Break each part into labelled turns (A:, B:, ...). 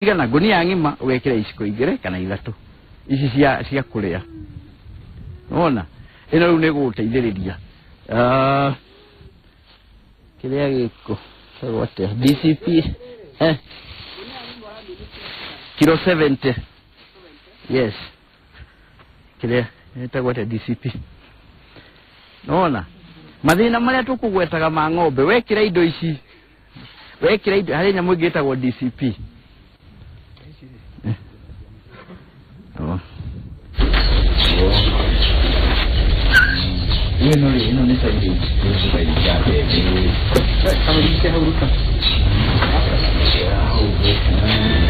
A: Igana ngunia ng'ima ugekira iciko igĩrĩ kana ithatũ ici cia kũrĩa. Wona ĩno rĩu nĩ gũgũteithĩrĩria. Kĩrĩa gĩkũ gĩtagwo atĩa? DCP kilo 70. Yes, kĩrĩa gĩtagwo atĩa? DCP. Nona mathĩna marĩa tũkũgwetaga ma ng'ombe, wekĩra indo ici, wekĩra indo harĩ nyamũ ĩngĩ ĩtagwo DCP. Oh. Ĩno rĩ, ĩno nĩ silage, silage ya mbembe. Kamũrigite hau ruta.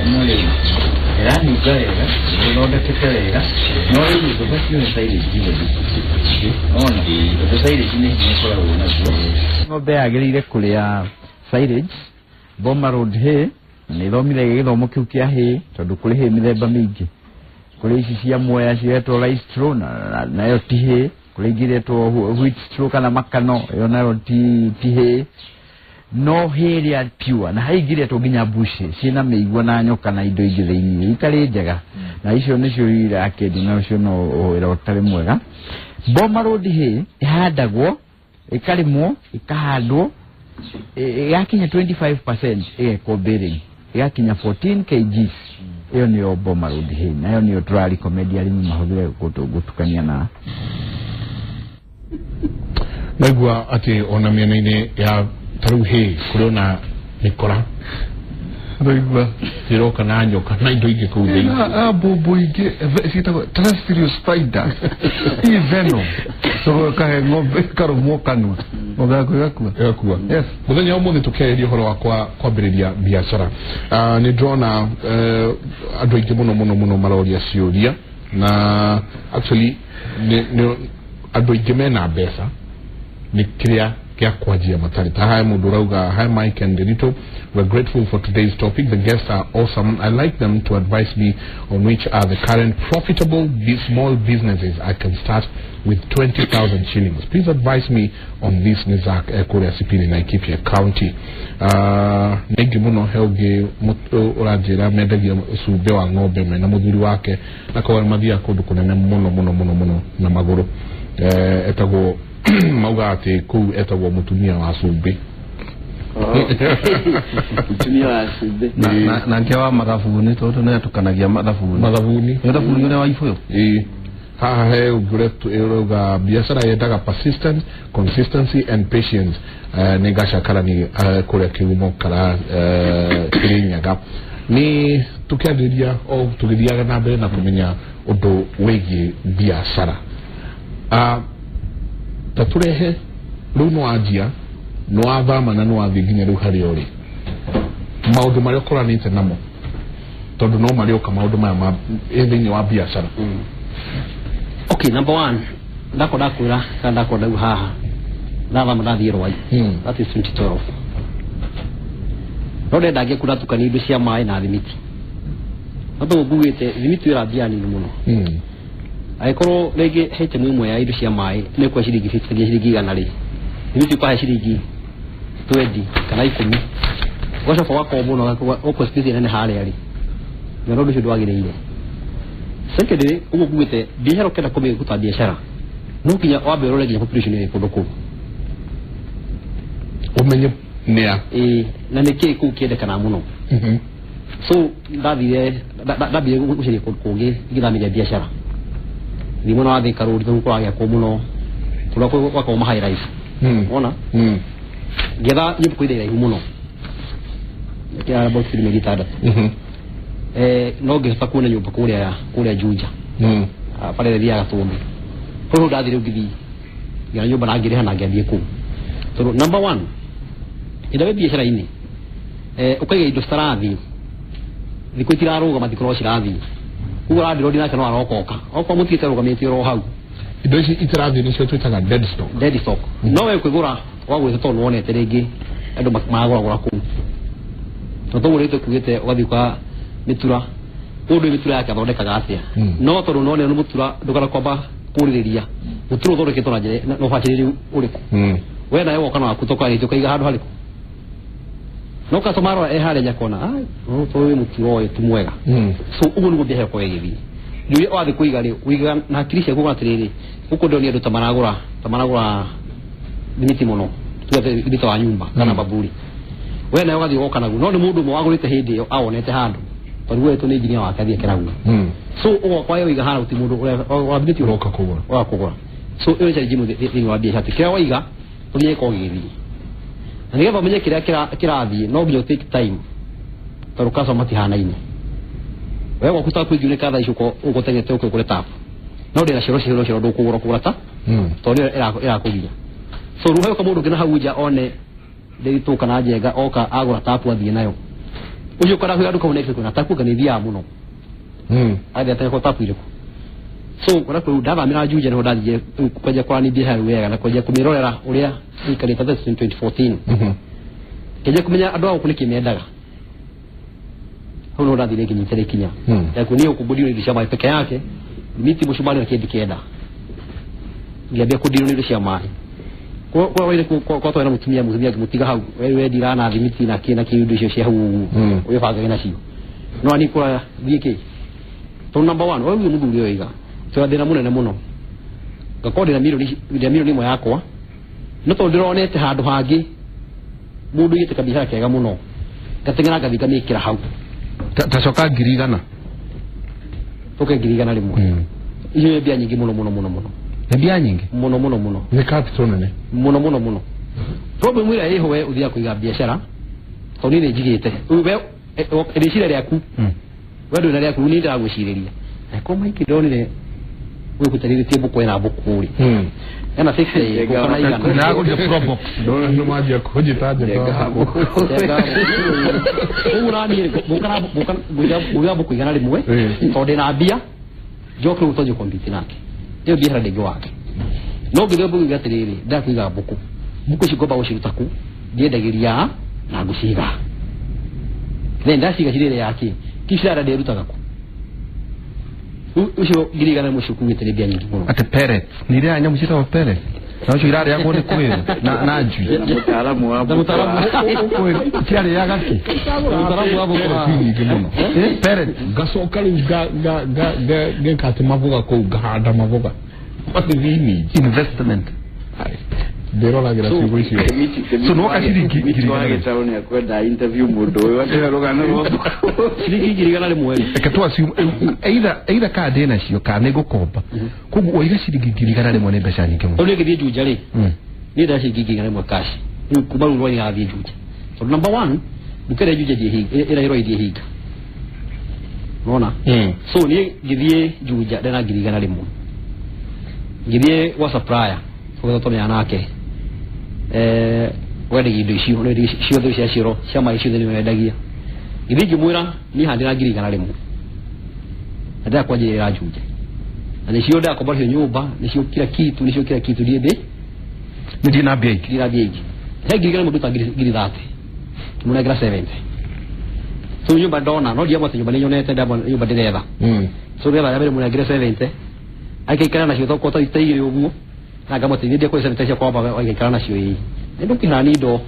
A: Ĩno rĩ, ĩranunga wega, ĩthondekete wega, no rĩu ndũbatiĩ nĩ silage nĩ. Ona, tondũ silage nĩ hinya ĩkoragwo naguo. Ng'ombe yagĩrĩire kũrĩa silage, Boma Road hay, na nĩ ĩthomire gĩthomo kĩu kĩa hay, tondũ kũrĩ hay mĩthemba mĩingĩ. Kũrĩ ici cia mwea ciretwo rice straw, na nayo ti hay. Kũrĩ ingĩ iretwo wheat straw kana makano, ĩyo nayo ti hay. No hay ĩrĩa pure, na harĩ ingĩ iretwo nginya bush hay, ciĩna mĩigua na nyoka na indo ingĩ thĩinĩ, itarĩ njega. Na icio nĩcio irakĩendio, na ũcio no wĩra ũtarĩ mwega. Boma Road hay ĩhandagwo, ĩkarĩmwo, ĩkahandwo, ĩgakinya 25% ĩgekwo baling, ĩgakinya 14 kgs. Ĩyo nĩyo Boma Road hay, nayo nĩyo tũrarecommend arĩmi mahũthĩre gũtukania na
B: Naigua atĩ ona mĩena-inĩ ya tarĩu hay kũrĩ ona mĩkora.
C: Raigua.
B: Ĩroka na nyoka na indo ingĩ kũu thĩinĩ.
C: Mbũmbũ ingĩ ciĩtagwo terrestrial spider i venom, so kahe ng'ombe karũmwo kanua, ng'ombe yaku ĩgakua.
B: Ĩgakua.
C: Yes.
B: Mũthenya wa ũmũthĩ tũkĩarĩria ũhoro wa kwambĩrĩria biacara. Nĩ ndĩrona andũ aingĩ mũno mũno mũno maroria ciũria, na actually nĩ andũ aingĩ mena mbeca, nĩ kĩrĩa kĩa kwanjia matarĩ. Ta haya mũndũ ũrauga, "Hi Mike and Benito, we're grateful for today's topic. The guests are awesome. I like them to advise me on which are the current profitable small businesses I can start with 20,000 shillings. Please advise me on this." Nizak kũrĩa Sipini, Laikipia County. Nĩ aingĩ mũno. He ũngĩ ũranjĩra mendagia cumbĩ wa ng'ombe mena mũthuri wake, na koguo mathiaga kũndũ kũnene mũno mũno mũno mũno na magũrũ. Etagwo, mauga atĩ kũu etagwo mũtumia wa cumbĩ.
A: Mũtumia wa cumbĩ.
D: Nake wa mathabuni, tondũ nĩ atukanagia mathabuni.
B: Mathabuni.
D: Nĩ thabuni ũrĩa wa ibũyũ.
B: Ĩĩ. Haha he ũngĩ ũrauga biacara yendaga persistence, consistency and patience. Nĩ ngacakarani kũrĩa kĩgumo kara Kĩrĩnyaga. Nĩ tũkĩambĩrĩria o tũgĩthiaga na mbere na kũmenya ũndũ wĩgiĩ biacara. Ta tũrehe rĩu nĩ wanjia, nĩ wathama na nĩ wathiĩ nginya rĩu harĩa ũrĩ, maũndũ marĩa ũkoranĩte namo, tondũ no marĩũka maũndũ maya ma thĩinĩ wa biacara.
E: Okay, number one, ndakwa ndakwĩra kana ndakwa ndauga haha ndathama ndathiĩ Rwai. That is 2012. No ndenda ngĩku ndatukania indo cia maĩ na thimiti, no tondũ ngugĩte thimiti wĩra mbia nini mũno. Angĩkorwo rĩngĩ he item ĩmwe ya indo cia maĩ nĩ kwa ciringi 50 nginya ciringi 100 rĩ, thimiti ũkahe ciringi 20 kana 10, ũgacoka ũgakombo na ũgakua space nene harĩa rĩ, na ũndũ ũcio ndwagĩrĩire. Secondly, ũguo ngugĩte biacara ũkĩenda kũmĩruta biacara no nginya wambe ũrore nginya population ĩrĩ kũndũ kũu.
B: Ũmenye nĩa.
E: Ĩĩ, na nĩkĩĩ kũu kĩendekanaga mũno. So ndathire ndambire gũcaria kũndũ kũngĩ ngĩthamĩria biacara, thiĩ mwena wa Thika Road tondũ kũragĩakwo mũno, kũrĩa gwakorwo ma high rise. Wona ngĩetha nyũmba kũrĩ iraihu mũno kĩa about 6 mĩeri 6. No ngĩhota kuona nyũmba kũrĩa Juja. Bara ĩrĩa ĩthiaga Gatũndũ kũu ndathire rĩu ngĩthiĩ ngĩona nyũmba na ngĩrĩha na ngĩambie kũu, tondũ number one, ĩrĩa wĩ biacara-inĩ ũkaiga indo citarathiĩ, thikũ itirarũgama, thikorwo cirathiĩ koguo landlord nake no arokoka okorwo mũtigĩte rũgamĩtie oro hau.
B: Indo ici itirathiĩ nĩcio twĩtaga dead stock.
E: Dead stock. No we kwĩgũra wagũrĩte tondũ nĩwonete rĩngĩ andũ maragũragũra kũu, na tũgũrĩte kugĩte ũgathiĩ ũka mĩtura ũndũ mĩtura yake athondekaga atĩa. No tondũ none nĩ mũtura ndũkana kwamba kũrĩrĩria mũtura ũthondeketwo na njĩra na ũbacĩrĩri ũrĩkũ. We nawe woka na waku tokarĩtie ũkaiga handũ harĩkũ. No customer arora e harĩa nyakona ai no to wĩ mũtiro ũyũ ti mwega. So ũguo nĩguo biacara ĩkoragwo ĩgĩthiĩ. Rĩrĩa wathiĩ kũiga rĩ, ũigaga na hakiri ciaku ũkona atĩrĩrĩ, gũkũ ndĩronire andũ ta maragũra thimiti mũno, tuge thimiti wa nyumba kana baburi. We nawe ũgathiĩ ũgoka naguo, no nĩ mũndũ ũmwe wagũrĩte hĩndĩ ĩyo awonete handũ, tondũ wetwo nĩ engineer wake athiĩ akĩraguo. So ũgoka we wĩiga harĩa gũtirĩ mũndũ wa thimiti
B: ũroka kũgũra.
E: Ũroka kũgũra. So ĩyo nĩ challenge ĩmwe thĩinĩ wa biacara, atĩ kĩrĩa waiga to nginya gĩkorwo gĩgĩthiĩ. Na nĩgetha ũmenye kĩrĩa kĩrathiĩ no nginya take time, tondũ customer matihanaine. We gwaku tapu ĩngiunĩka thaa ici ũgũteng'ete ũke ũgũre tapu, no ndĩna cioro cioro cioro ndũkũgũra kũgũra ta tondũ nĩyo ĩrakũgia. So rĩu hauka mũndũ ũngĩ na hau nja one ndĩritũ kana njenga oka agũra tapu athiĩ nayo, ũcio ũkara nduka next na tapu anga nĩ ĩthiaga mũno, athiĩ ategwo tapu irĩkũ. So kũrĩa kũu ndathamĩra Juja nĩho ndathire kwanjia kwarania biacara wega na kwanjia kũmĩrorera ũrĩa ĩikarĩte that's in 2014. Kĩanjia kũmenya andũ a gũkũ nĩkĩ mendaga. Hau nĩho ndathire nginyĩte ikinya ya niĩ gũkũ ngũndirwo indo cia maĩ peke yake, miti mũcumarĩ na kĩndũ kĩenda, ngĩambia kũndirwo indo cia maĩ. Kwa waire kwa twena mũtumia ngĩmũtiga hau we wendira na thimiti na kĩ na kĩ indo icio cia hau ũguo wĩbangage nacio. No niĩ kũraya thiĩ kĩ tondũ number 1 we ũyũ mũthuri ũyũ oiga twĩna thĩna mũnene mũno, ngakorwo ndĩna milioni ĩmwe yakwa, no tondũ ndĩronete handũ hangĩ mũndũ ũigĩte kabiacara kega mũno, ngateng'era ngathiĩ ngamĩkĩra hau.
D: Tacoka 100,000.
E: Tũke 100,000. Icio nĩ mbia nyingĩ mũno mũno mũno mũno.
D: Nĩ mbia nyingĩ?
E: Mũno mũno mũno.
B: Nĩ capital nene.
E: Mũno mũno mũno. Problem ĩrĩa ĩho we ũthiaga kũiga biacara, tondũ niĩ nĩ njigĩte. Rĩu we rĩciria rĩaku, we ndũrĩ na rĩaku, niĩ ndĩragwĩcirĩria. Angĩkorwo maingĩ ndonire gwĩkũtarĩrĩtie mbũkũ ĩna mbũkũ rĩ. Ena 60 ngũkũ na igana.
D: Ndagũrire Probox.
B: Ndona nĩ manjia kũnjĩta njĩta mbũkũ.
E: Ũguo naniĩ ngũka ngũiga mbũkũ 100 tondũ ndĩna mbia, njoke rĩu twanjie compete nake. Ĩyo biacara ndĩngĩ wake. No ngĩthiĩ mbũkũ atĩrĩrĩ, ndakũiga mbũkũ. Mbũkũ ici ngomba gũciruta kũ, ndiendagĩria na ngũciga. Then ndaciga cirĩ yake, kicirara ndĩrutaga kũ. Ũcio 100,000 ũcio kuugĩte nĩ mbia nyingĩ mũno.
D: Atĩ pellets, nĩ iria nyamũ ciĩtagwo pellets. Na ũcio irarĩagwo nĩ kwĩrũ na njui.
A: Na mũtaaramu wa
E: Na mũtaaramu.
C: Ciarĩaga kĩ?
E: Mũtaaramu wa mbũkũ.
B: Nyingĩ mũno.
D: Pellets.
B: Ngacoka rĩu ngeka atĩ maboga kũu ngahanda maboga. Mathini.
D: Investment.
B: Ndĩroragĩra ciugo icio.
D: So no ciringi
A: Miti wa gĩtarũ nĩ akwenda interview mũndũ ũyũ atĩhe rũgano rwa mbũkũ.
E: Ciringi 100,000.
D: Reke tu assume either kana ndĩ nacio kana nĩ ngũkomba. Koguo waiga ciringi 100,000 nĩ mbeca nyingĩ mũno.
E: Rĩu niĩ ngĩthiĩ Juja rĩ, niĩ ndĩra ciringi 100,000 cash. Rĩu kuma rĩu rwai ngathiĩ Juja. Tondũ number 1, nduka ĩrĩa Juja ĩrĩa ĩrĩa ĩrĩa Unaona? So niĩ ngĩthiĩ Juja ndĩna 100,000. Ngĩthiĩ gwa supplier, tũgĩtwo tũmenyana nake. Wendagia indo icio, no indo ciothe cia cioro, cia maĩ ciothe nĩwe wendagia. Ngĩthiĩ ngĩmwĩra niĩ handĩra 100,000. Na ndĩrenda kwanjĩrĩra Juja. Na nĩcio ndĩrakomba nacio nyũmba, nĩcio kila kitu, nĩcio kila kitu ndiĩ ndĩ.
D: Nĩ ndirĩ na mbia ingĩ.
E: Ndirĩ na mbia ingĩ. He 100,000 nduta 30,000. Ngĩmũnengera 70. So nyũmba ndona, no ndiamwe atĩ nyũmba nĩ nyonete, ndamwe nyũmba ndĩretha. So ndĩretha ya mbere mũnengere 70. Akaikara nacio tokorwo ta igĩrĩ ũguo. Na ngamũteithia ndie kũrĩ 70 cia kwamba agaikara nacio ĩĩ. Nĩ ndũkĩhana ni indo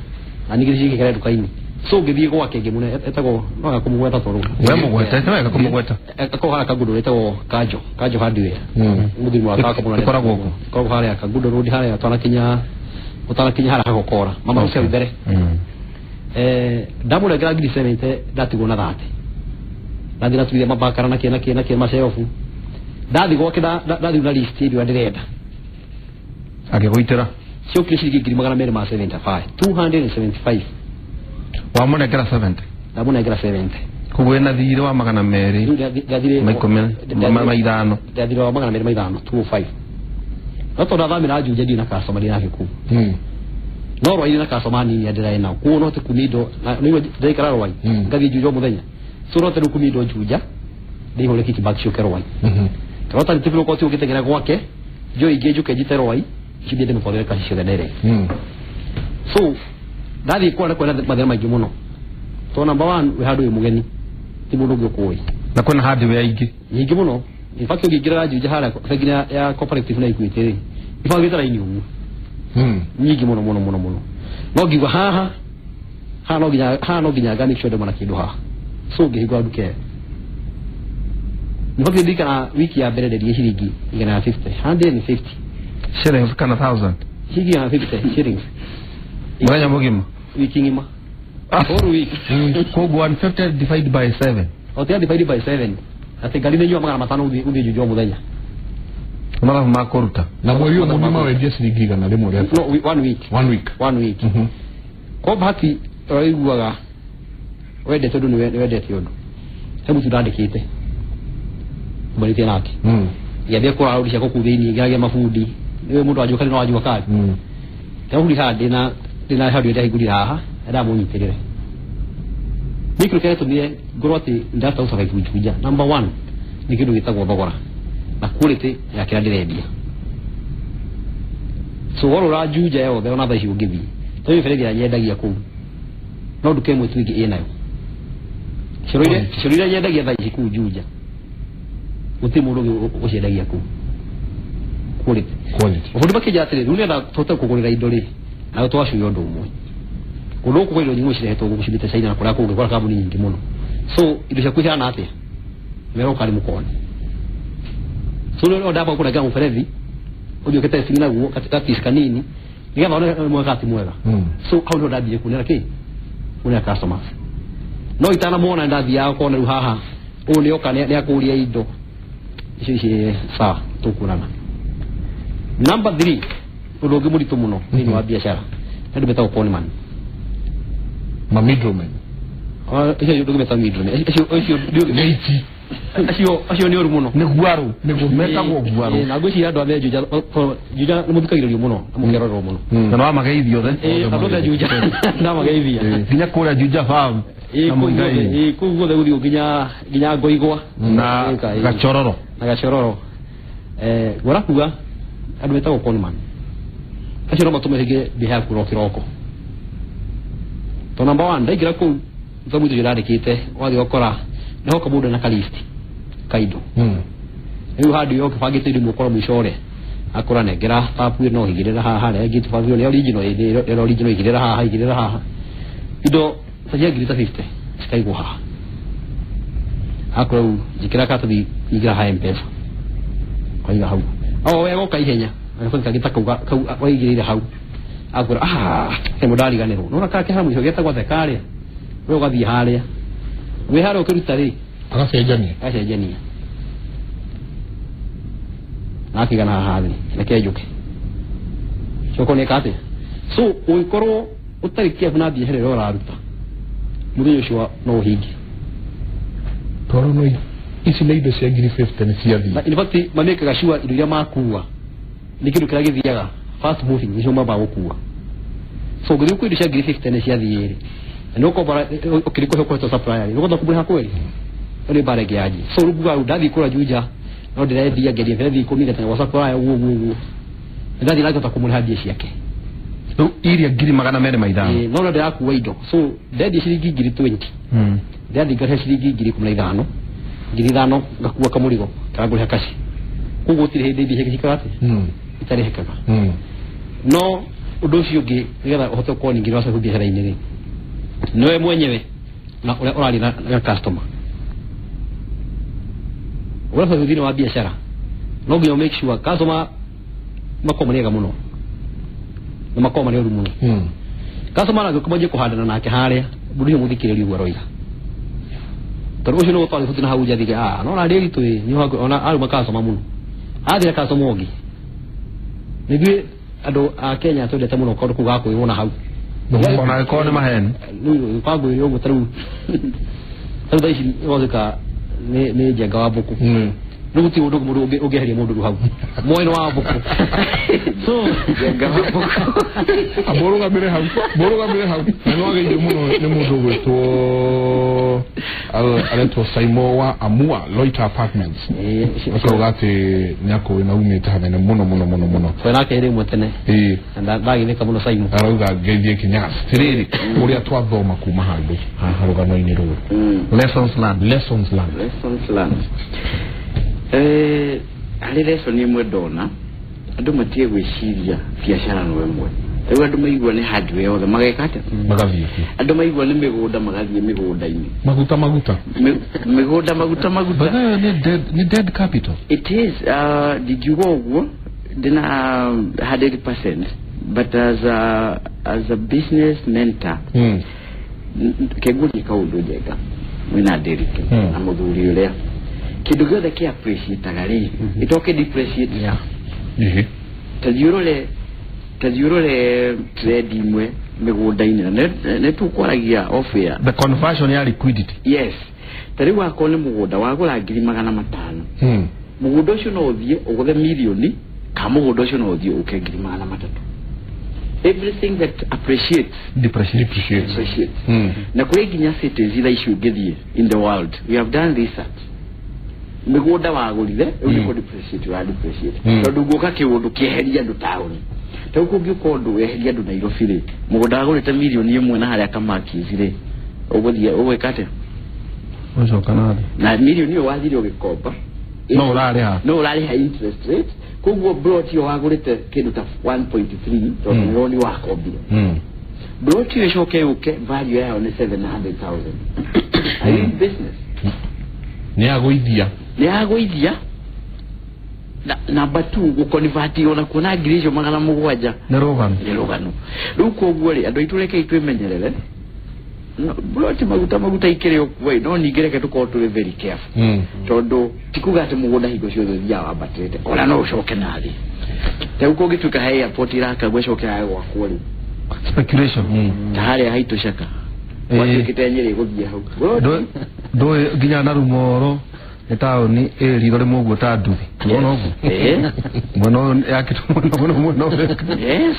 E: na ningĩ cigĩikara nduka-inĩ. So ngĩthiĩ gwake ngĩmũne etagwo no agakũmũgweta tondũ.
D: We mũgwete, nĩ wega kũmũgweta.
E: Akorwo harĩa Kangundo ĩtagwo Kanjo, Kanjo Hardware. Mũthuri wa Kanjo mũnene.
D: Ĩkoragwo kũ?
E: Ĩkoragwo harĩa Kangundo Road harĩa ũtanakinya harĩa Hagokora. Mama ũcio mbere. Ndamũnengera 70,000 ndatigwo na 30. Ndathiĩ natuithia mabakara na kĩ na kĩ na kĩ maceobu. Ndathiĩ gwake ndathiĩ na list ĩrĩa ndĩrenda.
D: Agĩgũitĩra.
E: Ciokire ciringi 275,000. 275.
D: Wamũnengera 70.
E: Ndamũnengera 70.
D: Koguo wĩna thirĩ wa magana merĩ
E: Ndathire
D: ma ikũmi ma ithano.
E: Ndathire wa 250, 205. No tondũ ndathamĩra Juja ndirĩ na customer ndĩ nake kũu. No Rwai na customer nini ndĩraĩ nao. Koguo no hote kumia indo, na nĩguo ndĩraikara Rwai, ngathiĩ Juja o mũthenya. So no hote rĩu kumia indo Juja, ndĩihũre kickback ciũke Rwai. Kana ũtarĩ typical ũkorwo ti ũgĩteng'era gwake, njoe ingĩ njũke njite Rwai, icio mbia ndĩmũtwarĩre cash ciothe direct. So ndathiĩ kwara kwĩna mathĩna maingĩ mũno. Tondũ number 1 wĩ handũ wĩ mũgeni, ti mũndũ ũngĩ ũkũĩ.
D: Na kwĩna hardware ingĩ.
E: Nyingĩ mũno. In fact ũngĩingĩra Juja harĩa bengi ya cooperative na Equity rĩ, ibangĩte raini ũguo. Nyingĩ mũno mũno mũno mũno. No ngiuga haha Haha no nginya nga make sure ndamona kĩndũ haha. So ngĩhingũra nduka ĩyo. Nĩho ndirikana wiki ya mbere ndendirie ciringi 150, 150
C: shillings kana 1000
E: ciringi 150 shillings
C: mũthenya mũgima,
E: wiki ng'ima, whole week.
C: Koguo 150 divided by 7.
E: Otia divided by 7 atĩ ngari nĩ nyua 500 ũthiĩ Juja o mũthenya.
C: Mathabu ma kũruta.
B: Na mweri ũyũ mũgima wendia ciringi 100 rĩa
E: No, one week.
B: One week.
E: One week. Kwa bahati ũraiguaga wendete ũndũ, nĩ wendete ũndũ, he mũtu ndandĩkĩte mbarĩtie nake ngĩambia kũrora rũri ciakwa kũu thĩinĩ, ngĩaragia mabundi, nĩwe mũndũ wa jua kali no wa jua kali. Ndĩrabundi haha, ndĩna handũ ndahingũrire haha ndamũnyitĩrĩre. Nĩ kĩndũ kĩrĩa gĩatũmire ngorwo atĩ ndahota gũsurvive Juja, number one nĩ kĩndũ gĩtagwo thogora na quality ya kĩrĩa ndĩrendia. So warora Juja yothe ona thaa ici ũngĩthiĩ tondũ mĩberethi ĩrĩa nyendagia kũu no nduka ĩmwe tu ĩngĩ ĩnayo. Coro iria nyendagia thaa ici kũu Juja gũtirĩ mũndũ ũngĩ ũciendagia kũu. Quality.
B: Quality.
E: Mabundi makĩnjĩra atĩrĩ, rĩu nĩgetha tũhote kũgũrĩra indo rĩ, nawe twacuia ũndũ ũmwe, kũndũ gũkũ kwĩ indo nyingĩ cirehetwo gũkũ ciumĩte China na kũrĩa kũngĩ, kwa kambuni nyingĩ mũno. So indo ciaku ihana atĩa meroka rĩ mũkone. So rĩu no ndamba kũnengera mũberethi ũthiĩ ũke testing naguo ga piece kanini nĩgetha one nĩ mwega ti mwega. So hau nĩho ndambire kuonera kĩ kuonera customers. No itanamwona ndathiaga kona rĩu haha ũyũ nĩoka nĩakũria indo icio ici, sawa, tũkuonana. Number 3, ũndũ ũngĩ mũritũ mũno thĩinĩ wa biacara nĩ andũ metagwo conman.
B: Ma middlemen.
E: Acio ũndũ ũngĩ metagwo middlemen, acio
B: Nĩiti.
E: Acio nĩ ũru mũno.
C: Nĩ guaru, metagwo guaru.
E: Na ngwĩciria andũ a me Juja, Juja nĩ mũthikagĩrĩrio mũno na mũkerorerwo mũno.
C: Na no wamageithia othe.
E: Andũ othe a Juja ndamageithia.
C: Nginya kũrĩa Juja farm na Muigai.
E: Kũu guothe gũthiĩ nginya Ngoigwa
C: na Gachororo.
E: Na Gachororo. Ngwara kuga andũ metagwo conman acio no matũme rĩngĩ mbia yaku ro kĩroko. To number 1, ndaingĩra kũu thamũ icio ndandĩkĩte, wathiĩ ũgakora nĩhoka mũndũ ena ka list ka indo. Rĩu handũ yo ũkĩbangĩte indo imwe ũkora mũico ũrĩa akora nengera tapu ĩno igĩrĩra haha, harĩa ĩngĩ tũbangi nĩ original, ĩno original igĩrĩra haha, igĩrĩra haha, indo ta cia ngiri ta 50 cikaigwo haha. Akora rĩu njĩkĩra karatathi ingĩra haha M-Pesa kaiga hau o we goka ihenya agacoka kangĩ ta kau waigĩrĩire hau akwĩra, ah, he mũndũ ariganĩrwo nona kake haha mũico getagwo atĩa karĩa, we ũgathiĩ harĩa wĩ harĩa ũkĩruta rĩ
B: Agacenjania.
E: Agacenjania na akigana haha thĩ, reke njũke coko nĩ atĩa. So ũngĩkorwo ũtarĩ careful na biacara ĩrĩa ũraruta, mũthenya ũcio no ũhingie.
B: Tondũ no ici nĩ indo cia ngiri 50 nĩ ciathiĩ.
E: Na in fact mamĩkaga sure indo iria makua nĩ kĩndũ kĩrĩa gĩthiaga fast moving, nĩcio mambaga gũkua. So ũngĩthiĩ gũkua indo cia ngiri 50 nĩ ciathiĩ rĩ, na nĩ ũkombora ũkĩrĩ kũhe ũkoretwo supplier rĩ, nĩũkũhota kũmũrĩha kweli? Ĩyo nĩ mbara ĩngĩ yanjia. So rĩu nguga rĩu ndathiĩ kũrĩa Juja no ndĩrendia ngendia mĩberethi 10 ngateng'era gwa supplier ũguo ũguo ũguo, ndathiĩ ngahota kũmũrĩha mbia ciake.
C: Rĩu iria ngiri 205.
E: No no ndĩrakua indo, so ndendia ciringi ngiri 20, ndĩrathiĩ ngarĩha ciringi ngiri 15, ngiri 5 ngakua kamũrigo kana ngũrĩha kaci. Koguo gũtirĩ hĩndĩ mbia ciake cikaga atĩa itarĩhĩkaga. No ũndũ ũcio ũngĩ nĩgetha ũhote gũkorwo ningĩ nĩwacoka biacara-inĩ rĩ, nĩwe mwenyewe na ũrĩa ũraria na customer ũrĩa thĩinĩ wa biacara, no nginya make sure customer makorwo marĩ ega mũno na makorwo marĩ oru mũno. Customer angĩũka mwanjie kũhandana nake harĩa, mũndũ ũcio mũthikĩrĩrie ũguo aroiga, tondũ ũcio nĩ gũtwara ibũti na hau nja athige, ah, no rarĩ ritũ ĩ nĩ ona aruma customer mũno athira customer ũngĩ. Nĩthuĩ andũ a Kenya twendete mũno kaũndũ kau ga kwĩrwo na hau.
C: Ona angĩkorwo nĩ maheni.
E: Rĩu kwangwĩre ũguo, ta rĩu thaa ici watuĩka nĩ njenga wa mbũkũ, rĩu gũtirĩ ũndũ mũndũ ũngĩeheria mũndũ rĩu hau mwena wa mbũkũ. So
B: Mũrũgamĩre hau, mũrũgamĩre hau. Na nĩ wageithio mũno nĩ mũndũ ũgwĩtwo aretwo Saimo wa Amua Loiter Apartments, akauga atĩ nĩ akũĩ na umĩte hanene mũno mũno mũno mũno.
E: Twe nake rĩmwe tene na ndagĩthĩka mũno Saimo.
B: Arauga ngeithie Kinyas tirĩrĩ ũrĩa twathoma kuma handũ haha rũgano-inĩ rũrũ.
C: Lessons learned.
B: Lessons learned.
A: Lessons learned. Harĩ lesson ĩmwe ndona, andũ matige gwĩciria biacara no ĩmwe. Rĩu andũ maigua nĩ hardware othe mageka atĩa?
B: Magathiĩ
A: Andũ maigua nĩ mĩgũnda magathiĩ mĩgũnda-inĩ.
B: Maguta maguta.
A: Mĩgũnda maguta maguta.
D: But nĩ dead capital.
A: It is ndingiuga ũguo ndĩna 100%, but as a business mentor kengurie kaũndũ njega mwĩna Ndiritu na mũthuri ũrĩa kĩndũ gĩothe kĩ appreciate-aga rĩ ĩtoke depreciate. Tathiĩ ũrore trend imwe mĩgũnda-inĩ na nĩ tũkwaragia off air.
D: The conversion ya liquidity.
A: Yes, ta rĩu wakorwo nĩ mũgũnda wagũra 500,000, mũgũnda ũcio no ũthiĩ ũgũthe mirioni ka mũgũnda ũcio no ũthiĩ ũke 300,000. Everything that appreciates
B: depreciates.
A: Na kũrĩ nginya cities thaa ici ũngĩthiĩ in the world, we have done research, mĩgũnda wagũrire rĩu nĩ depreciate wa depreciate tondũ ngũka kĩũndũ kĩeheria andũ taũni. Ta rĩu kũngĩũka ũndũ weheria andũ Nairobi rĩ, mũgũnda wagũrĩte 1 million na harĩa Kamakis rĩ, ũgũthiĩ ũgwĩka atĩa?
D: Ũcoka na thĩ.
A: Na mirioni ĩyo wathire ũgĩkomba
D: no ũrarĩha,
A: no ũrarĩha interest rate. Koguo plot ĩyo wagũrĩte kĩndũ ta 1.3 tondũ nĩ roni wakombire, plot ĩyo ĩcoke yũke value yayo nĩ 700,000. Are you in business?
B: Nĩ yagũithia.
A: Nĩ yagũithia. Number 2 gũkonivati ona kuona 700,000
D: nĩ rũgano.
A: Nĩ rũgano. Rĩu koguo rĩ, andũ aitũ rekei twĩmenyerere. Plot maguta maguta ikĩrĩ okuo no ningĩ reke tũkorwo tũrĩ very careful tondũ ti kuga atĩ mũgũnda hingo ciothe ũthiaga wambatĩte, ona no ũcoke na thĩ. Ta rĩu kũngĩtuĩka he airport irakagwo ĩcoke yage gwakwo rĩ,
D: speculation
A: ta harĩa haitũ Caka gwatuĩkĩte Nyĩrĩ gũthiĩ hau
D: ndũĩ nginya na Rumoro nĩ taũni ĩ ritho rĩmwe ũguo ta nduthi. Nĩwona ũguo mwena ũyũ yakĩtwo mwena ũyũ.
A: Yes.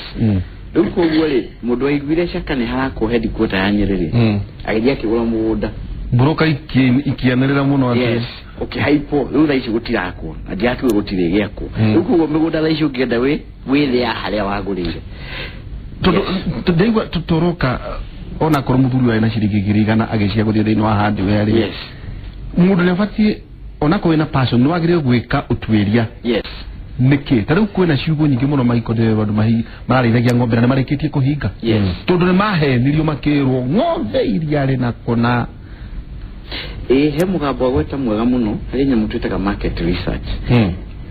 A: Rĩu koguo rĩ, mũndũ waiguire Caka nĩ harakwo headquarter ya Nyĩrĩ rĩ, agĩthiĩ akĩgũra mũgũnda.
D: Mburoka ikĩanĩrĩra mũno atĩ
A: yes, ũkĩhaipwo. Rĩu thaa ici gũtirakwo na ndiakiuga gũtirĩ gĩakwo. Rĩu koguo mĩgũnda thaa ici ũngĩenda wĩ thĩ ya harĩa wagũrĩire.
D: Tondũ ndaigua tũroka ona korwo mũthuri warĩ na ciringi 100,000 agĩcia gũthiĩ thĩinĩ wa hardware rĩ,
A: yes,
D: mũndũ nĩ abatiĩ ona kwĩna passion nĩ wagĩrĩire gwĩka ũtuĩria.
A: Yes.
D: Nĩkĩ ta rĩu kwĩna ciugo nyingĩ mũno maiko ndĩrerwo andũ mararĩithagia ng'ombe na nĩ marĩkĩtie kũhinga tondũ nĩ mahenirio makĩrwo ng'ombe iria rĩ na kũna.
A: Ĩ he mũgambo agweta mwega mũno harĩ nyamũ twĩtaga market research.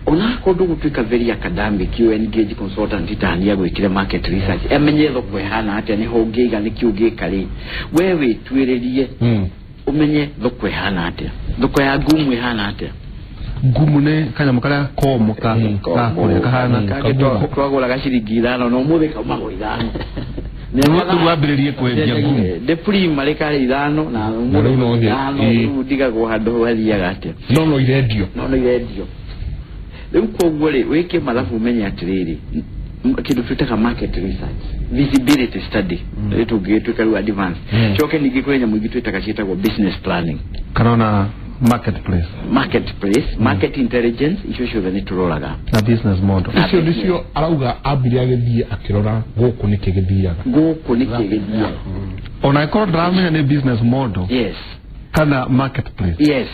A: Ona akorwo ndũgũtuĩka very academic, you engage consultant tania gwĩkire market research amenye thoko ĩhana atĩa, nĩho ũngĩiga nĩkĩ ũngĩka rĩ, we wĩtuĩrĩrie ũmenye thoko ĩhana atĩa, thoko ya ngumu ĩhana atĩa.
D: Ngumu nĩ kanyamũ karĩa komũ ka kũrĩa kahana
A: twagũraga ciringi 5 no ũmũthĩ kaumagwo 5.
D: Rĩu wambĩrĩrie kwendia ngumu
A: ndĩ primary karĩ 5 na ũmũthĩ 5 rĩu ndigagwo handũ hathiaga atĩa.
B: No irendio.
A: No irendio. Rĩu koguo rĩ, wĩke mathabu ũmenye atĩrĩrĩ, kĩndũ twĩtaga market research, visibility study, rĩu tũngĩgĩtuĩka rĩu advance. Coke ningĩ kũrĩ nyamũ ingĩ twĩtaga ciĩtagwo business planning
D: kana ona marketplace,
A: market intelligence, icio ciothe nĩ tũroraga
D: na business model.
B: Icio nĩcio arauga ambire agĩthiĩ akĩrora gũkũ nĩkĩ gĩthiaga,
A: gũkũ nĩkĩ gĩthiaga.
D: Ona ĩkorwo ndaramenya nĩ business model,
A: yes,
D: kana marketplace,
A: yes,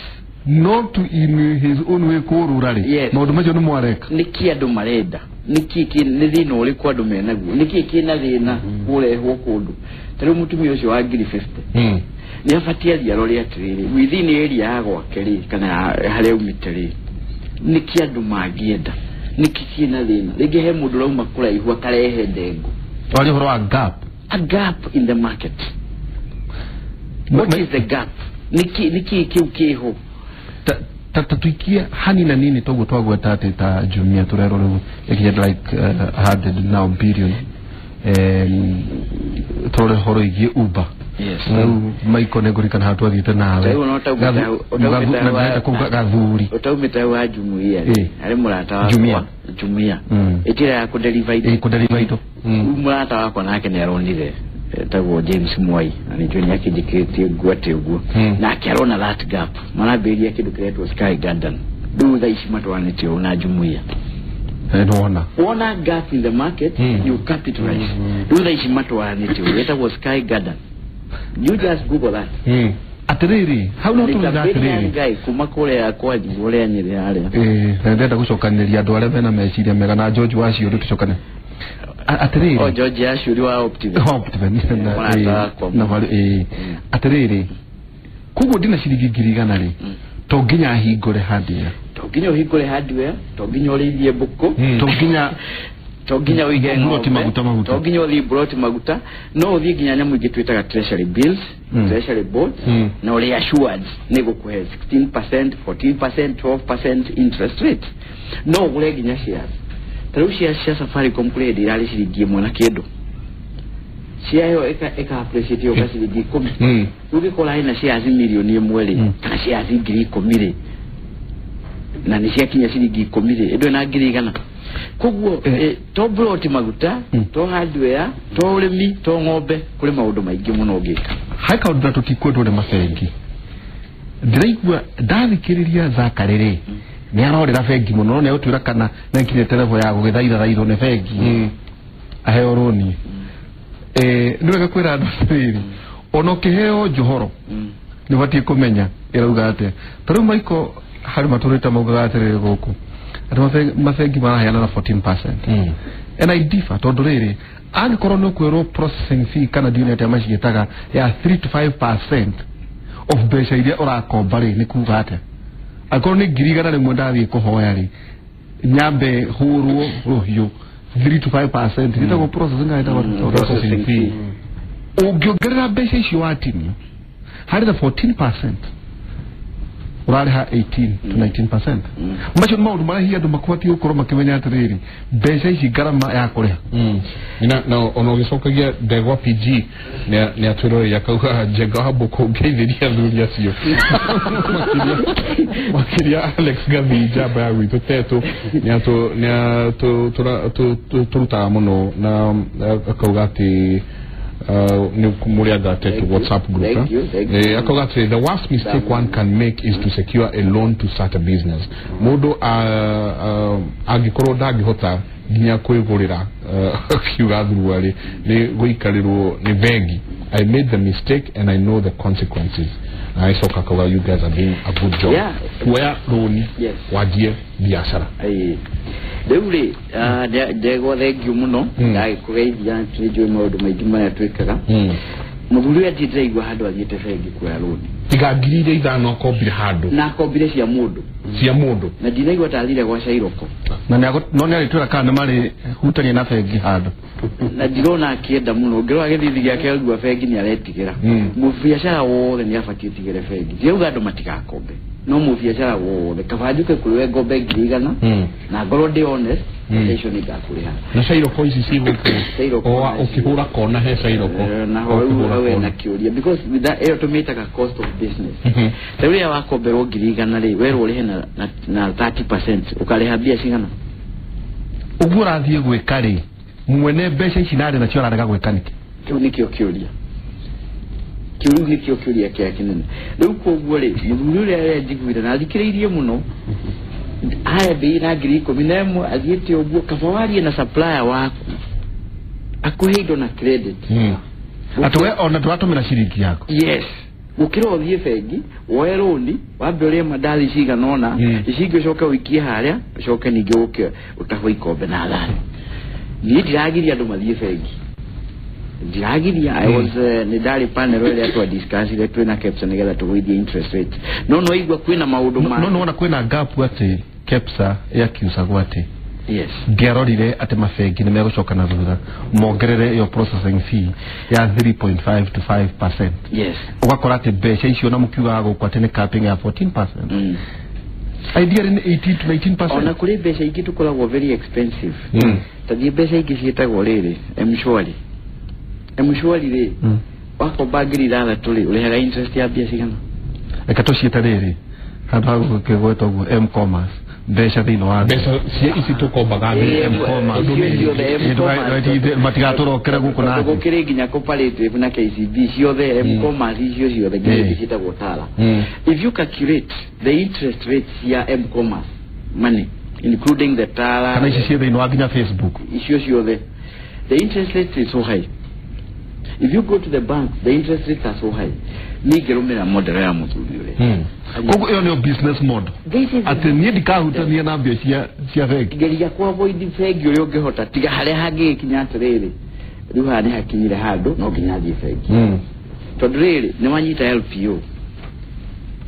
D: not in his own way kũrũra rĩ, maũndũ macio nĩ mwareka.
A: Nĩkĩ andũ marenda, nĩkĩ nĩ thĩna ũrĩkũ andũ menaguo, nĩkĩ kĩna thĩna kũrehwo kũndũ. Ta rĩu mũtumia ũcio wa 50,000 nĩ abatiĩ athiĩ arore atĩrĩrĩ, within area ya gwake rĩ kana harĩa aumĩte rĩ, nĩkĩ andũ mangĩenda, nĩkĩ kĩna thĩna. Rĩngĩ he mũndũ ũrauma kũraihu akarehe ndengũ.
D: Twaria ũhoro wa gap,
A: a gap in the market. What is the gap? Nĩkĩ kĩu kĩho?
D: Ta tuikie hani na nini toguo twagweta atĩ ta Jumia tũrerwo rĩu ĩkinyĩte like 100 now billion. Tũrore ũhoro wĩgiĩ Uber. Rĩu Michael nĩ ngũririkana handũ twathiĩte nawe Gathuri
A: ũtaumĩte hau ha Jumuia rĩ, harĩ mũrata wakwa Jumuia ĩtĩra ya kũdeliver
D: indo.
A: Rĩu mũrata wakwa nake nĩ aronire etagwo James Mwai na nĩnjũĩ nĩ akĩnjĩkĩrĩtie ngwate ũguo, nake arona that gap, marambĩrĩria kĩndũ kĩretwo Sky Garden. Rĩu thaa ici matwaranĩte ũũ na Jumuia.
D: Nĩwona
A: wona gap in the market, you capitalize. Rĩu thaa ici matwaranĩte ũũ ĩtagwo Sky Garden. You just google that.
D: Atĩrĩrĩ hau no tũrauga atĩrĩrĩ
A: guy kuma kũrĩa kwanyu kũrĩa Nyĩrĩ harĩa.
D: Na ndĩrenda gũcokanĩrĩria andũ arĩa mena meciria mega na George wacio rĩu tũcokane. Atĩrĩrĩ.
A: O George Ashuri wa Optiven.
D: Optiven. Na wale atĩrĩrĩ. Koguo ndina ciringi 100,000 rĩ. To nginya hingũre hardware.
A: To nginya ũhingũre hardware, to nginya ũrĩithie mbũkũ. To nginya ũige
D: ng'ombe, maguta.
A: To nginya ũthiĩ broti maguta, no ũthiĩ nginya nyamũ ingĩ twĩtaga treasury bills, treasury bonds, na ũrĩ assured nĩ gũkũhe 16%, 14%, 12% interest rate. No ũgũre nginya shares. Ta rĩu shares cia Safaricom kũrĩ hĩndĩ irarĩ ciringi 1 na kĩndũ. Share ĩyo ĩka appreciate yoka ciringi 10. Ũngĩkora ĩna shares 1 million rĩ, kana shares 10,000 rĩ, na nĩ ciakinya ciringi 10 rĩ, ĩndũ ĩna 100,000. Koguo to broti maguta, to hardware, to ũrĩmi, to ng'ombe, kũrĩ maũndũ maingĩ mũno ũngĩka.
D: Hai kaũndũ na tũtikwendwo nĩ mabengi. Ndĩraigua ndathikĩrĩria Zakari rĩ, nĩ arorĩra bengi mũno, no nĩ agũtwĩra kana nĩ akinyĩte level ya gũgĩthaitha nĩ bengi aheo rũni. Nĩ wega kwĩra andũ atĩrĩrĩ, ona ũkĩheo njohoro nĩ ũbatiĩ kũmenya ĩrauga atĩa. Ta rĩu Michael harĩ matũrĩte maugaga atĩrĩrĩ gũkũ andũ mabengi maraheana na 14%. And I differ tondũ rĩrĩ angĩkorwo nĩ ũkwĩrwo processing fee kana ndiũĩ atĩa maciĩtaga ya 3 to 5% of mbeca iria ũrakomba rĩ, nĩ kuga atĩa? Angĩkorwo nĩ 100,000 ndathiĩ kũhoya rĩ, nyambe hũrwo rũhiũ 3 to 5% ĩtagwo processing, ĩtagwo
B: processing fee.
D: Ũngĩongerera mbeca icio watinio harĩ the 14% urariha 18 to 19%. Macio nĩ maũndũ marĩa hihi andũ makũbatiĩ gũkorwo makĩmenya atĩrĩrĩ, mbeca ici ngarama ya kũrĩha.
B: Na ona ũgĩcokagia ndegwa PG nĩ atwĩroreire akauga Njenga wa Mbũkũ ngeithĩria athuri acio. Makĩria Alex Gathi njamba ya gwitũ Tetũ nĩ tũrutaga mũno na akauga atĩ Muriaga Tetu WhatsApp group.
A: Thank you, thank you.
B: Akauga atĩ the worst mistake one can make is to secure a loan to start a business. Mũndũ angĩkorwo ndangĩhota nginya kwĩgũrĩra akiuga thuruarĩ nĩ gũikarĩrwo nĩ bengi. I made the mistake and I know the consequences. Na acoka akauga you guys are doing a good job. Kuoya rũni wanjie biacara.
A: Rĩu rĩ ndegwa thengiũ mũno ndagĩkũgeithia nĩnjũĩ maũndũ maingĩ marĩa twĩkaga. Mũthuri ũrĩa ndĩraigua handũ athiĩte bengi kuoya rũni
B: tiga 5,000 akombire handũ
A: na akombire cia mũndũ na ndinaigua ta athire gwa Cairoko
D: na no nĩ arĩtwĩra kana nĩ marĩ hutania na bengi handũ
A: na ndirona akĩenda mũno. Ũngĩrora gĩthithi gĩake aigua bengi nĩ aretigĩra. Mũbiacara wothe nĩ abatiĩ tigĩre bengi. Ndirauga andũ matigakombe, no mũbiacara wothe kaba njuke kũrĩ we ngombe 100,000 na ngorwo ndĩ honest, mbeca icio nĩ ngakũrĩha.
B: Na Cairoko ici ci gũkũ ũkĩhũra kona he Cairoko
A: na hau wena kĩũria because with that ĩyo tũmĩtaga cost of business. Rĩu rĩrĩa wakomberwo 100,000 rĩ, werwo ũrĩhe na 30%, ũkarĩha mbia cigana?
D: Ũguo ũrathiĩ gwĩka rĩ, mwene mbeca ici narĩ nacio ararega gwĩka nĩkĩ?
A: Kĩu nĩkĩo kĩũria. Kĩu nĩkĩo kĩũria kĩrĩa kĩnene. Rĩu koguo rĩ, mũthuri ũrĩa ũrĩa njiguire na thikĩrĩirie mũno, haya mbei na 11,000 athiĩte ũguo, kaba warie na supplier waku akũhe indo na credit.
D: Atĩ we ona ndũratũmĩra ciringi yaku.
A: Yes. Gũkĩra ũthiĩ bengi woe rũni wambe ũrĩe mandathi cigana ũna, ici ingĩ ũcoke ũikie harĩa, ũcoke ningĩ ũke ũtahwo ikombe na thani. Niĩ ndiragiria andũ mathiĩ bengi. Ndiragiria. I was nĩ ndarĩ panel ĩrĩa twa discussire twĩna KEPSA nĩgetha tũgũithie interest rate. No no igua kwĩna maũndũ ma
D: no nĩwona kwĩna gap atĩ KEPSA yakiusagwo atĩ
A: yes
D: ndiarorire atĩ mabengi nĩ megũcoka na thutha mongerere ĩyo processing fee ya 3.5 to 5%.
A: Yes.
D: Ũgakora atĩ mbeca icio na mũkiugaga gũkũ atĩ nĩ capping ya 14%. Ideally nĩ 18 to 19%.
A: Ona kũrĩ mbeca ingĩ tũkoragwo very expensive. Ta thiĩ mbeca ingĩ ciĩtagwo rĩrĩ M-Shwari. M-Shwari rĩ, wakomba 6,000 rĩ, ũrĩhaga interest ya mbia cigana?
D: Reke tũciĩte rĩrĩ handũ ha gũkĩgweta ũguo M-commerce mbeca thĩinĩ wa
B: mbeca cia ici tũkombaga
D: M-commerce matigatũrokere gũkũ na
A: gũkĩrĩ nginya Cooperative na KCB ciothe M-commerce icio ciothe nginya ingĩ ciĩtagwo Tala. If you calculate the interest rate ya M-commerce money including the Tala
D: kana ici ciĩ thĩinĩ wa nginya Facebook
A: icio ciothe, the interest rate is so high. If you go to the bank, the interest rates are so high. Ningĩrũmĩrĩra model ya mũthuri ũrĩa.
D: Koguo ĩyo nĩyo business model. Atĩ niĩ ndikahutania na mbia cia bengi.
A: Geria ku avoid bengi ũrĩa ũngĩhota, tiga harĩa hangĩgĩkinya atĩrĩrĩ, rĩu haha nĩ hakinyire handũ no nginya thiĩ bengi. Tondũ rĩrĩ nĩ wanyita LPO,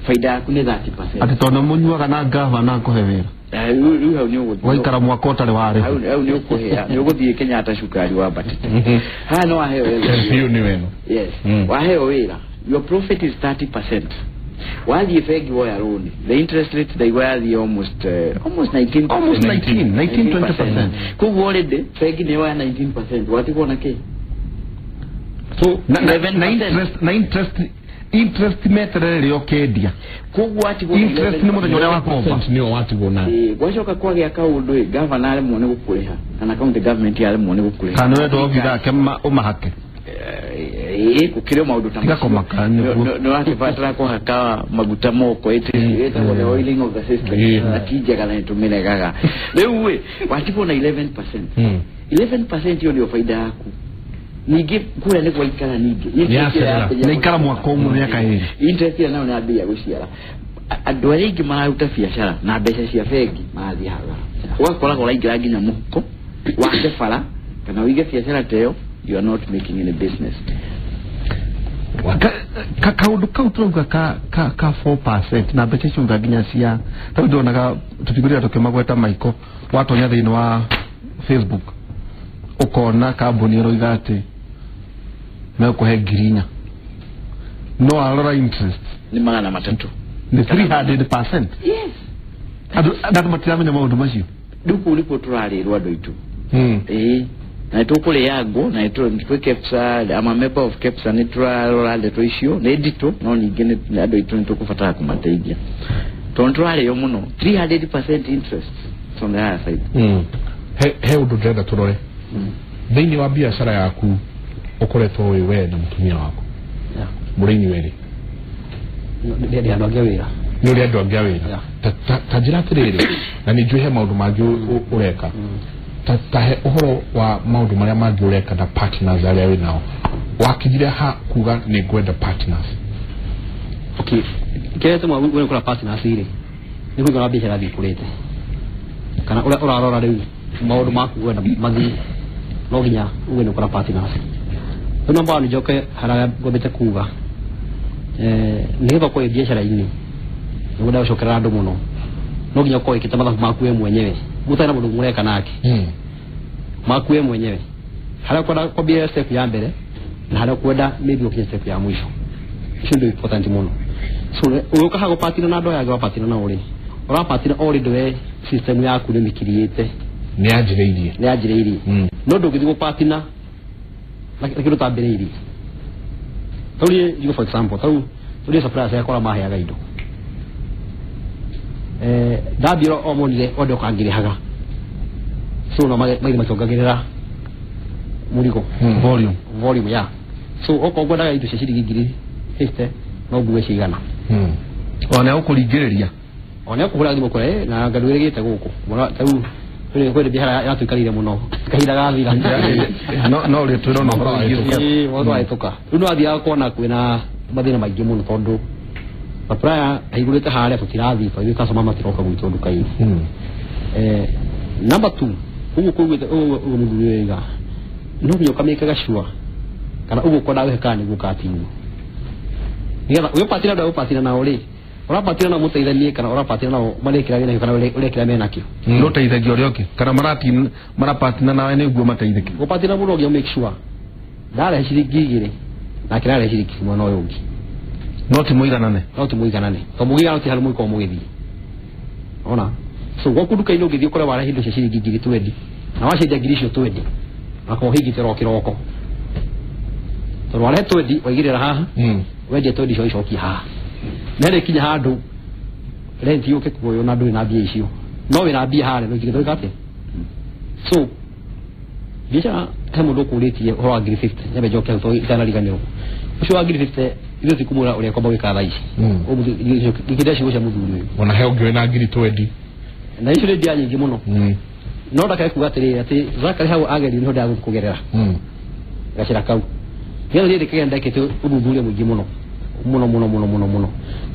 A: faida yaku nĩ 30%.
D: Atĩ tondũ mũnyuaga na gavana akũhe wĩra.
A: Rĩu hau nĩ ũgũthiĩ.
D: Waikara mwaka ũtarĩ warĩha.
A: Hau nĩ ũkũhĩa, nĩ ũgũthiĩ Kenyatta cukari wambatĩte. Haha no waheo
B: LPO nĩ weno.
A: Yes. Waheo wĩra, your profit is 30%. Wathiĩ bengi woya loan, the interest rate ndaigua yathiĩ almost 19%.
D: Almost 19, 20%.
A: Koguo already bengi nĩ yoya 19%, watigwo na kĩ?
D: So na interest meterere rĩo kendia.
A: Koguo watigwo
D: interest nĩ mũthenya ũrĩa wakomba.
B: Nĩo watigwo nayo.
A: Gwacoka kwagĩa kaũndũ ĩ, governor aremwo nĩ gũkũrĩha kana county government yaremwo nĩ gũkũrĩha.
D: Kana wenda obitha ake ũmahake.
A: Gũkĩrĩ maũndũ ta
D: macio.
A: Nĩ wakĩbatara kũhaka maguta moko, ĩtagwo the oiling of the system, na ti njega na nĩtũmĩregaga. Rĩu ĩ, watigwo na 11%. 11% ĩyo nĩyo baida yaku. Ningĩ kũrĩa nĩ gwaikara ningĩ.
D: Nĩ ikara mwaka ũmwe mĩaka ĩrĩ.
A: Interest ĩyo nayo nĩ yambĩrĩria gũciara. Andũ arĩa aingĩ mararuta biacara na mbeca cia bengi marathiĩ hathara. Ũgakoraga ũraingĩra nginya mũhuko wake bara kana ũige biacara ta ĩyo, you are not making any business.
D: Kaũndũ kau tũrauga ka 4% na mbeca icio nginya cia tondũ ndonaga tũtigũrĩra tũkĩmagweta Michael, watonya thĩinĩ wa Facebook ũkona kambuni ĩroiga atĩ megũkũhe 4,000, no arora interest
A: nĩ 300.
D: Nĩ 300%.
A: Yes.
D: Andũ matiramenya maũndũ macio.
A: Rĩu kũu nĩkuo tũrarĩrwo andũ aitũ. Ĩĩ. Na tũkũrĩangwo na twĩ KEPSA, I'm a member of KEPSA, nĩ tũrarora ndeto icio nĩ nditũ, no ningĩ andũ aitũ nĩ tũkũbatara kũmateithia tondũ tũrarĩo mũno 300% interest on the higher side.
B: He ũndũ ndĩrenda tũrore thĩinĩ wa biacara yaku ũkoretwo wĩ we na mũtumia waku mũrĩ inyuerĩ.
E: Nĩ andũ angĩ a wĩra.
B: Nĩ ũrĩ andũ angĩ a wĩra. Ta njĩra atĩrĩrĩ, na nĩ njũĩ he maũndũ mangĩ ũreka, ta he ũhoro wa maũndũ marĩa mangĩ ũreka na partners arĩa wĩ nao. Wakinyire ha kuga nĩ ngwenda partners?
E: Okay, kĩrĩa gĩtũmaga wende kũgũra partners rĩ, nĩ kũigua biacara ĩrathiĩ ĩkũrĩte, kana ũrĩa ũrarora rĩu maũndũ maku wenda mathiĩ, no nginya uge nĩ ũkũra partners. Rĩu namba nĩ njoke harĩa ngwambĩte kuga, nĩgetha ũkorwo wĩ biacara-inĩ nĩgwenda gũcokerera andũ mũno, no nginya ũkorwo wĩkĩte mathabu maku we mwenyewe, mũtarĩ na mũndũ mũreka nake, maku we mwenyewe, harĩa ũkwenda kwambia step ya mbere na harĩa ũkwenda maybe ũkinye step ya mũico. Icio ndio important mũno. So ũgĩũka haha gũpatina na andũ aya angĩ wapatina nao rĩ, ũrapatina already we system yaku nĩ mĩkiriĩte,
B: nĩ yanjĩrĩirie,
E: nĩ yanjĩrĩirie, no ndũngĩthiĩ gũpatina na kĩndũ ũtambĩrĩirie. Tarĩu niĩ njuge for example, tarĩu niĩ suppliers yakwa maheaga indo, ndambia o monire o ndoka ngĩrĩhaga, so no maithe makiongagĩrĩra mũrigo volume ya so okorwo ngwendaga indo cia ciringi 50,000 no ngue cigana.
D: Ona ũkũringĩrĩria,
E: ona ũkũhũra thimũ kũrĩa na nga ndwĩrĩgĩte gũkũ tarĩu kwĩ biacara yatũikarire mũno kahinda gathira,
D: no ũrĩtwĩra ona ũhoro
E: wahĩtũka. Rĩu no athiaga kuona kwĩna mathĩna maingĩ mũno tondũ supplier aigũrĩte harĩa tũtirathiĩ tondũ customer matiroka gwitũ nduka-inĩ. Number 2, ũguo kũiguĩte ũguo mũthuri wega, no nginya ũkamĩkaga sure kana ũguo ũkwenda gwĩka kana nĩguo ũkatinwo, nĩgetha ũgĩpatĩra andũ ũgĩpatĩra nao rĩ, ũrapatĩra nao mũteithanie kana ũrapatĩra nao marekĩra wĩnakĩo kana ũrekĩra menakĩo.
D: Nĩ ũteithagia ũrĩa ũngĩ kana marapatina nawe nĩguo mateithĩke.
E: Gũpatĩra mũndũ nginya make sure ndarehe ciringi 2 nake ndarehe ciringi 1 na ũyũ ũngĩ,
D: no ti mũiganane,
E: no ti mũiganane tondũ mũiganano ti harĩa mũgĩkorwo mũgĩthiĩ. Ona so gwaku nduka-inĩ ũngĩthiĩ ũkore warehe indo cia ciringi 20,000 na wacenjia 20,000 icio 20 akorwo hingĩte ro kĩroko, tondũ warehe 20 waigĩrĩra haha, wendia 20 icio icokie haha, na rĩkinya handũ rent yũke kuoywo na ndũrĩ na mbia icio, no wĩna mbia harĩa no ingĩgĩthũka atĩa? So biacara he mũndũ ũkũrĩtie ũhoro wa 50,000, nyambe njoke hau tondũ itanariganĩrwo. Ũcio wa 50,000 ithuĩ ti kũmwĩra ũrĩa kwamba gwĩka thaa ici, ngĩkĩria ciugo cia mũthuri ũyũ.
B: Ona he ũngĩ wĩna 20,000
E: na icio nĩ mbia nyingĩ mũno, no ndakae kuga atĩrĩrĩ atĩ Zakari hau agerio nĩho ndagũthiĩ kũgerera gacĩra kau, nĩgetha niĩ ndĩkĩgenda ndekĩte ũthuthuria mũingĩ mũno Muno muno muno muno muno.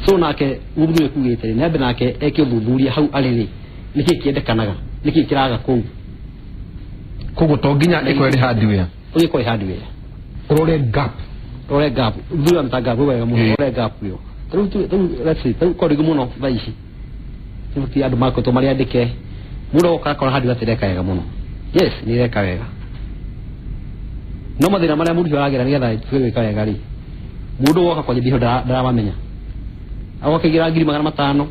E: So nake mũthuri kugĩte rĩ, nĩambe nake eke ũthuthuria hau arĩ rĩ, nĩkĩ kĩendekanaga, nĩkĩ kĩraga kũu.
D: Koguo to nginya ĩkorwo ĩrĩ hardware.
E: Ũgĩkorwo ĩ hardware.
B: Ũrore gap.
E: Rore gap. Ũthuthuria mta gap wega mũno, rore gap ĩyo. Rĩu let's say, rĩu korwo mũno thaa ici. Rĩu ti andũ makoretwo marĩ andĩke. Mũndũ oka akora hardware ĩreka wega mũno. Yes, nĩ ĩreka wega. No mathĩna marĩa mũndũ ũcio aragera nĩgetha ĩtuĩke gwĩka wega rĩ, mũndũ woka kwanjia biacara ndaramamenya. Agoka aigĩra 500,000,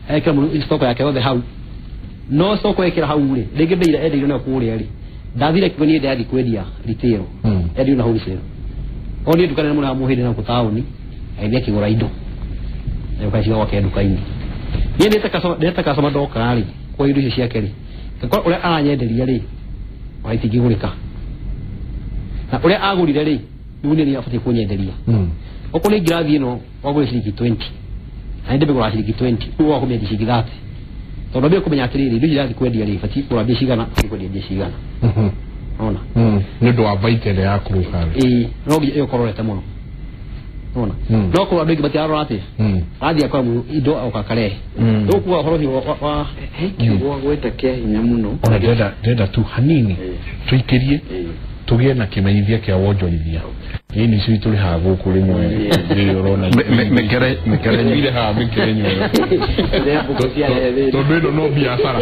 E: ekĩra mũndũ stock yake yothe hau. No stock ekĩra hau rĩ, rĩngĩ mbei ĩrĩa endeirio nayo kũrĩa rĩ, ndathire kiugo niĩ ndĩrathiĩ kwendia retail, endirio na wholesale. O niĩ nduka nene mũno ya Mũhĩndĩ na gũkũ taũni, agĩthiĩ akĩgũra indo. Agĩũka ciga gwake nduka-inĩ. Niĩ ndĩte customer ndoka rĩ, kwa indo icio ciake rĩ, ngakora ũrĩa aranyenderia rĩ, ona itingĩgũrĩka. Na ũrĩa agũrire rĩ, rĩu niĩ abatiĩ kũnyenderia. Okorwo nĩ ngirathi ĩno wagũrire ciringi 20, na nĩ ndĩmĩgũraga ciringi 20, rĩu woka kũmĩendia ciringi 30. Tondũ ambia kũmenya atĩrĩrĩ, indo ici irathiĩ kwendia rĩ, batiĩ kũgũra mbia cigana, batiĩ kwendia mbia cigana. Ona?
B: Nĩ ũndũ wa baita ĩrĩa ya kũrũka rĩ.
E: Ĩĩ, no nginya ĩyo ũkorwo ũrorete mũno. Ona? No korwo andũ aingĩ matirarora atĩa? Athiĩ akora indo oka akarehe. Rĩu kuga ũhoro ũcio wa
A: He kiugo gweta kĩa hinya mũno.
B: Ona ndĩrenda tu hanini tũikĩrie tũgĩe na kĩmenyithia kĩa wonjorithia. Ĩĩ nĩcio tũrĩhaga gũkũ rĩmwe rĩrĩa ũrona
D: Mĩkerenyo.
B: Irĩhaga mĩkerenyo ĩyo. Tondũ ĩno no biacara.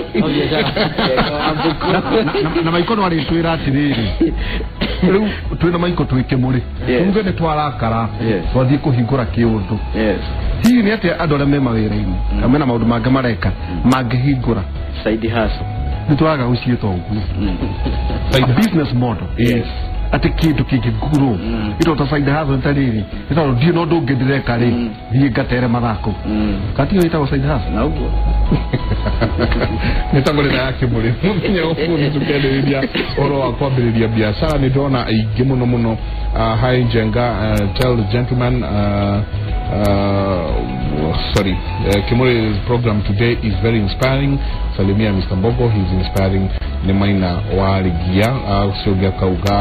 D: Na Maiko no arĩtwĩra atĩrĩrĩ, rĩu twĩna Maiko twĩ Kĩmũrĩ, tuge nĩ twarakara, twathiĩ kũhingũra kĩũndũ. Hihi nĩ atĩa andũ arĩa me mawĩra-inĩ kana mena maũndũ mangĩ mareka mangĩhingũra?
A: Side hustle.
D: Nĩ twaraga gũciĩta ũguo. A business model. Atĩ kĩndũ kĩngĩgũrwo ito ta side hustle ta rĩrĩ, nĩ tondũ ndiũ na ũndũ ũngĩ ndĩreka rĩ, thiĩ ngatere mathako. Katiyo ĩtagwo side hustle.
A: Na ũguo.
B: Nĩ tabarĩra ya Kĩmũrĩ. Mũthenya wa ũmũthĩ tũkĩarĩrĩria ũhoro wa kwambĩrĩria biacara. Nĩ ndĩrona aingĩ mũno mũno. Hi Njenga, tell the gentleman, sorry, Kimuri's program today is very inspiring. Salimia Mr. Mbogo, he's inspiring. Nĩ Maina wa Rigia, ũcio ũngĩ akauga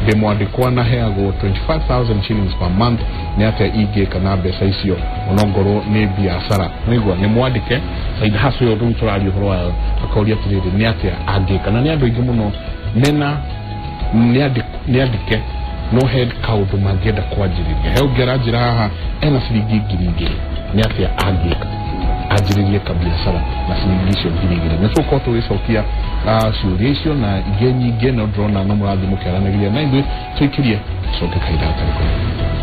B: ndĩ mwandĩkwa na heagwo 25,000 shillings per month, nĩ atĩa ingĩka na mbeca icio onongorwo nĩ biacara. Nĩigua nĩ mwandĩke side hustle ĩyo rĩu tũraria ũhoro wayo, akauria atĩrĩrĩ nĩ atĩa angĩka, na nĩ andũ aingĩ mũno mena nĩ andĩke no he kaũndũ mangĩenda kwanjĩrĩria. He ũngĩ aranjĩra haha ena ciringi 2,000, nĩ atĩa angĩka anjĩrĩrie kabiacara na ciringi icio 2,000. Nĩ tũgũkorwo tũgĩcokia ciũria icio na ingĩ nyingĩ, no ndĩrona no mũrathiĩ mũkĩaranagĩria na ithuĩ. Tũikĩrie tũcoke kahinda gatarĩ kũraihu.